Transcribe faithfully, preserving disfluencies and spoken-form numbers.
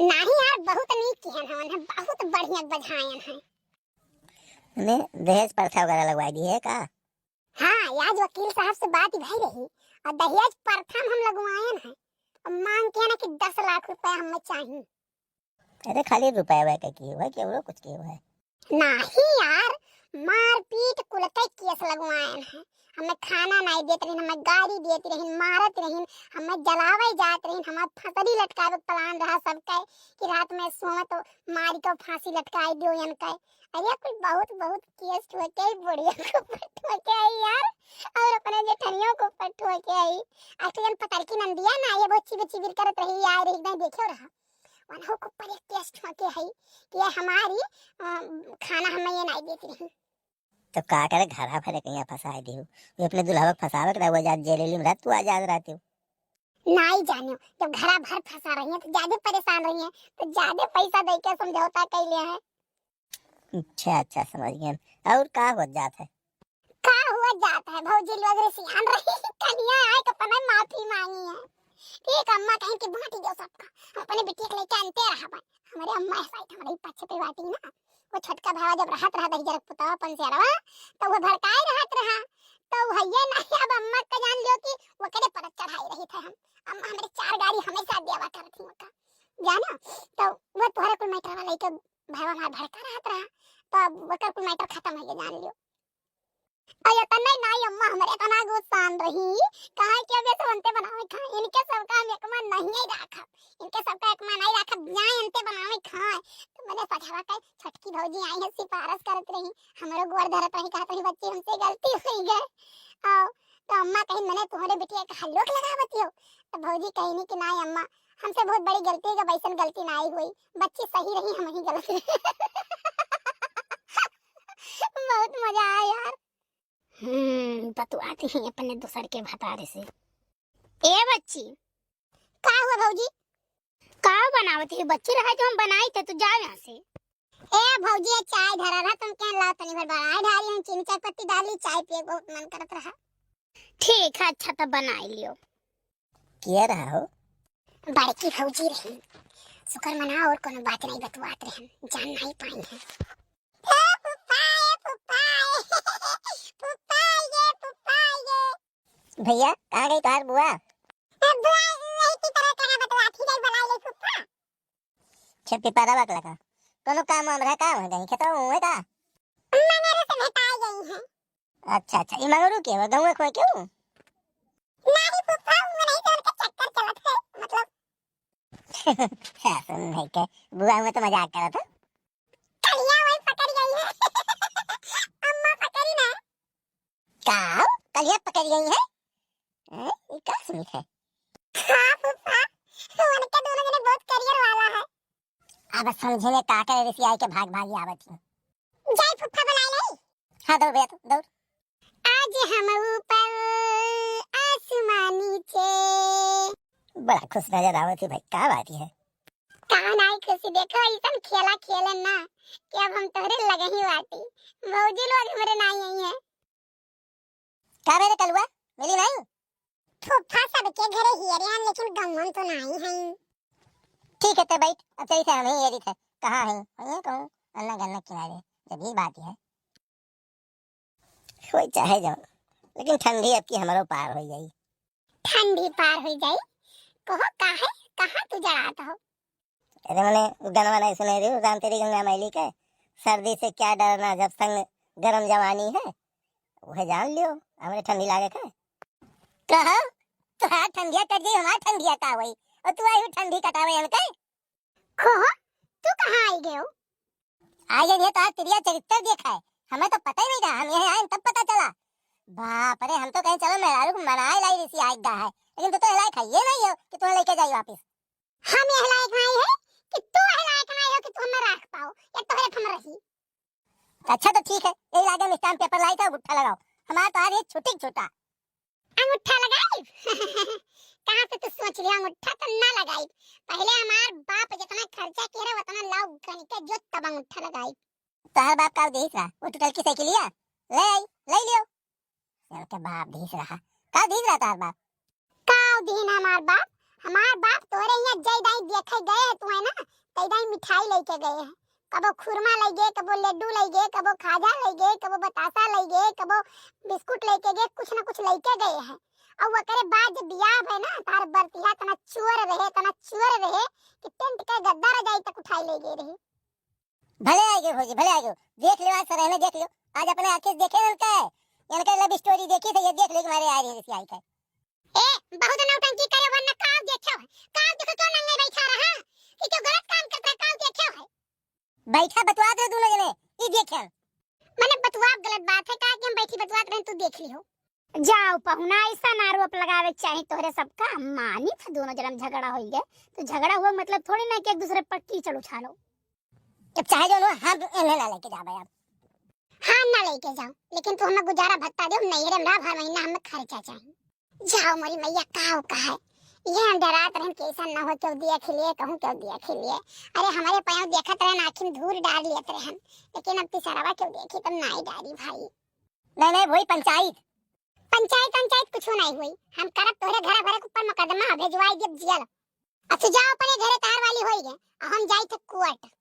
नाही यार, बहुत नीक किहन हवन है, बहुत बढ़िया बझायन है। ने दहेज प्रथा वगैरह लगवाई दी है का? हाँ, आज वकील साहब से बात भई रही और दहेज प्रथा में हम लगवायन है। और मांग के है ना कि दस लाख रुपया हमें चाहिए। अरे खाली रुपया वह के की हुआ कि औरो कुछ की हुआ है? नाही यार, मारपीट कुल के केस लगवायन है। हमें खाना नाही देत रहिन, हमें गारी देत रहिन, मारत रहिन, हमें जलावे जात रहिन, हमार फसरी लटकावे के plan रहा सबके कि रात में सोवे तो मारी के फांसी लटकाई दियो इनके। अरे कुल बहुत बहुत केस ठोके, बुढ़िया को ऊपर ठोके है यार, और अपने जेठनियों को ऊपर ठोके है। आज तो जन पतरकी नंदिया ना, ये बहुत चिबिर चिबिर करत रही, आए रही, एकदम देखे रहा। वनहु के ऊपर एक केस ठोके है कि ये हमारी, अ, खाना हमें ये नाही देती रही। तो का करे, घरा भरे कहीं फंसाए दियो। वो अपने दुल्हवा के फंसावे के रहा, वो आजाद जेल में रह, तू आजाद रहती हो। नाही जानियो, जब घरा भर फंसा रही है तो ज्यादा परेशान रही है, तो ज्यादा पैसा दे के समझौता कैले है। अच्छा, अच्छा, समझ गए। और का हो जात है? का हुआ जात है, भौजी लोग रिसियान रही, कनिया आए के अपने माफी मांगी है। ठीक, अम्मा कहीं कि बांटी दो सबका, हम अपने बिटिया के लेके अनते रहबन। हमारे अम्मा ऐसा ही हमारे ही पक्ष पे बाटी ना, वो छोटका भावा जब रहत रहा दही जरक पुतवा पंसेरवा, तो वो भड़काए रहत रहा, तो भैया नहीं, अब अम्मा का जान लियो कि वो करे पर चढ़ाई रही थे हम। अम्मा हमारे चार गाड़ी हमेशा देवा करती उनका, जाना, तो वो तोहरे कुल मैटर लेके भावा हमार भड़का रहत रहा, तो अब ओकर कुल मैटर खत्म हो गया, जान लियो। और इतने नाही अम्मा हमरे इतना गुस्सान रही, कहा कि अब ये सब अंते बनावे खाए, इनके सबका हम एक मन नहीं राखब, इनके सबका एक मन नहीं राखब, जाए अंते बनावे खाए। तो मैंने सझवा के छोटकी भौजी आई है, सिफारिश करत रही, हमरो गोड़ धरत रही, कहत रही, "बच्ची, हमसे गलती हो गई।" और तो अम्मा कही, "मैंने तुम्हारे बिटिया का हल्लोक लगावत हो।" तो भौजी कही नहीं कि, "नाही अम्मा, हमसे बहुत बड़ी गलती है, अब ऐसन गलती नाही हुई, बच्ची सही रही, हम ही गलत रही।" बहुत मजा आया यार। हम्म, बतुआती ही अपने दूसर के भतारे से। ए बच्ची। का हुआ भौजी? का बनावत ही बच्ची? रहा जो हम बनाई थे, तू जाओ यहाँ से। ए भौजी, ये चाय धरा रहा, तुम क्या लाओ, तनी भर बनाए डाली, हम चीनी चाय पत्ती डाली, चाय पिए बहुत मन करत रहा। ठीक है, अच्छा तब बनाई लियो। किया रहा हो? बड़की भौजी रही, शुक्र मना और कोनो बात नहीं बतुआत रहे, जान नहीं पाई है। ए फुफ्फा, ए फुफ्फा, फुफ्फा, ये फुफ्फा, ये। भैया, कहाँ गई तोहार बुआ? ए, बुआ, यही की तरह कहाँ बतुआ थी, गई बुला ले फुफ्फा। छे पिपरा बकला का। कोनो काम वाम रहा का वहाँ गई? खेतवा में हुए का? मंगरू से भेटाई गई है। अच्छा, अच्छा, ये मंगरू के हुआ? गौवा खोए क्यों? नहीं फुफ्फा, वो नहीं तो उनका चक्कर चलत है, मतलब। हाँ, सुन नहीं के, बुआ हुआ तो मजाक करत है। कलिया वही पकड़ गई है। अम्मा पकड़ी ना। का? कलिया पकड़ गई है? हैं? ये का सुनित है? हाँ फुफ्फा, उनके दोनों जने बहुत करियर वाला है। अब समझे में का करे, रिसियाई के भाग भागी आवत ही। जाई फुफ्फा बुला ले। हाँ, दौड़ भैया, तू दौड़। आज हम ऊपर आसमां नीचे। बड़ा खुश नजर आवत ही भाई, का बात है? का नाई खुशी, देखो ऐसन खेला खेलन ना कि अब हम तोहरे लगे ही बाटी, भौजी लोग हमरे नाई आई हैं। का रे कलुआ, मिली नहीं? फूफा सबके घरे हियरे हैं, लेकिन गौवन तो नाई हैं। ठीक है, ते बैठ, अब चली थे हम ही हेरी थे, कहाँ हैं? ये कहूँ अन्ना गन्ना किनारे, जब ये बात है। होई चाहे जाओ, लेकिन ठंडी अब की हमरो पार होई जाई। ठंडी पार होई जाई? कहो काहे, कहाँ तू जड़ात हो? अरे मने उ गनवा नहीं सुने रही, राम तेरी गंगा मैली के, सर्दी से क्या डरना जब संग गरम जवानी है, वह जान लियो, हमरे ठंडी लागे के। कहो, तोहार ठंडिया कट गई, हमार ठंडिया का होई? और तू आई ठंडी कटावे हमके? खोहो, तू कहाँ आई गयो? आई गए तो आज तेरिया चरित्र देखा है, हमें तो पता ही नहीं था, हम यहाँ आए तब पता चला। बाप रे, हम तो कहीं चलो मेहरारू को मनाए लाई रिसियाई गा है, लेकिन तू तो हिलाए खाइए नहीं हो कि तुम्हें लेके जाई वापस। हम यह लायक नहीं है कि तू यह लायक नहीं हो कि तू हमें रख पाओ या तोहरे हम रही। अच्छा तो ठीक है, यही लागे हम स्टाम्प पेपर लाई था, अंगूठा लगाओ, हमारा तो आज ये छुट्टी छुट्टा। अंगूठा लगाई? कहाँ से तू सोच लिया अंगूठा तो ना लगाई? पहले हमार बाप जितना खर्चा किया रहा उतना लाओ गन के जो तब अंगूठा लगाई। तोहर बाप का देहिस रहा, वो टूटल की साइकिलिया ले आई, ले लियो। चल के बाप देहिस रहा, का देहिस रहा तोहर बाप? का दिन हमार बाप, हमार बाप तोरे यहाँ जय दाई देखे गए हैं तू है ना, लेके गए हैं। कबो खुरमा लइ गए, कबो लड्डू लइ गए, कबो खाजा लइ गए, कबो बतासा लइ गए, कबो बिस्कुट लेके गए, कुछ ना कुछ लेके गए हैं। और ओकरे बाद जब बियाह भय ना, तार बरतिहा तना चोर रहे, तना चोर रहे कि टेंट के गद्दा रजाई तक उठाई ले गए रहे। भले आइ गयो भौजी, भले आइ गयो। देख लियो, आज सरहने देख लियो। आज अपने आँखें से देखे इनके, इनके लव स्टोरी देखी थे, ये देख लियो कि मारे आइ रहे रिसियाई के। ए, बहुत नौटंकी करे, वरना काव देखे है? काव देखे क्यों नंगे बैठा रहा? कि क्यों गलत काम करता है, काव देखे है? बैठा बतवा दे दोनों जने, ई देखे। मने बतवा गलत बात है, का कि हम बैठी बतवात रहे, तू देख लियो। जाओ पहुना, ऐसा आरोप लगावे के चाही तोहरे सबका। मानी था दोनों जने झगड़ा होई गए, तो झगड़ा हुआ मतलब थोड़ी ना कि एक दूसरे पर कीचड़ उछालो। जब चाहे जो लो, हम इन्हें ना लेके जाबे अब। हाँ, ना लेके जाओ, लेकिन तू हमें गुजारा भत्ता दे, हम नैहरे में रह, हर महीना हमें खर्चा चाही। जाओ मोरी मैया, काव कहे, ये हम डरात रहन कि ऐसा ना हो, क्यों देख लिए, कहूँ क्यों देख लिए। अरे हमारे पाँव देखत रहन, आँखी में धूर डार लेत रहन, लेकिन अब तिसरवा क्यों देखी, तब नाई डारी भाई। नहीं, नहीं, वही पंचायत। पंचायत, पंचायत कुछ नहीं हुई, हम करब तोहरे घर भरे के ऊपर मुकदमा, भेजवाई देब जेल। अच्छा जाओ अपने घरे, तार वाली होई गए, अब हम जाई थे कोर्ट।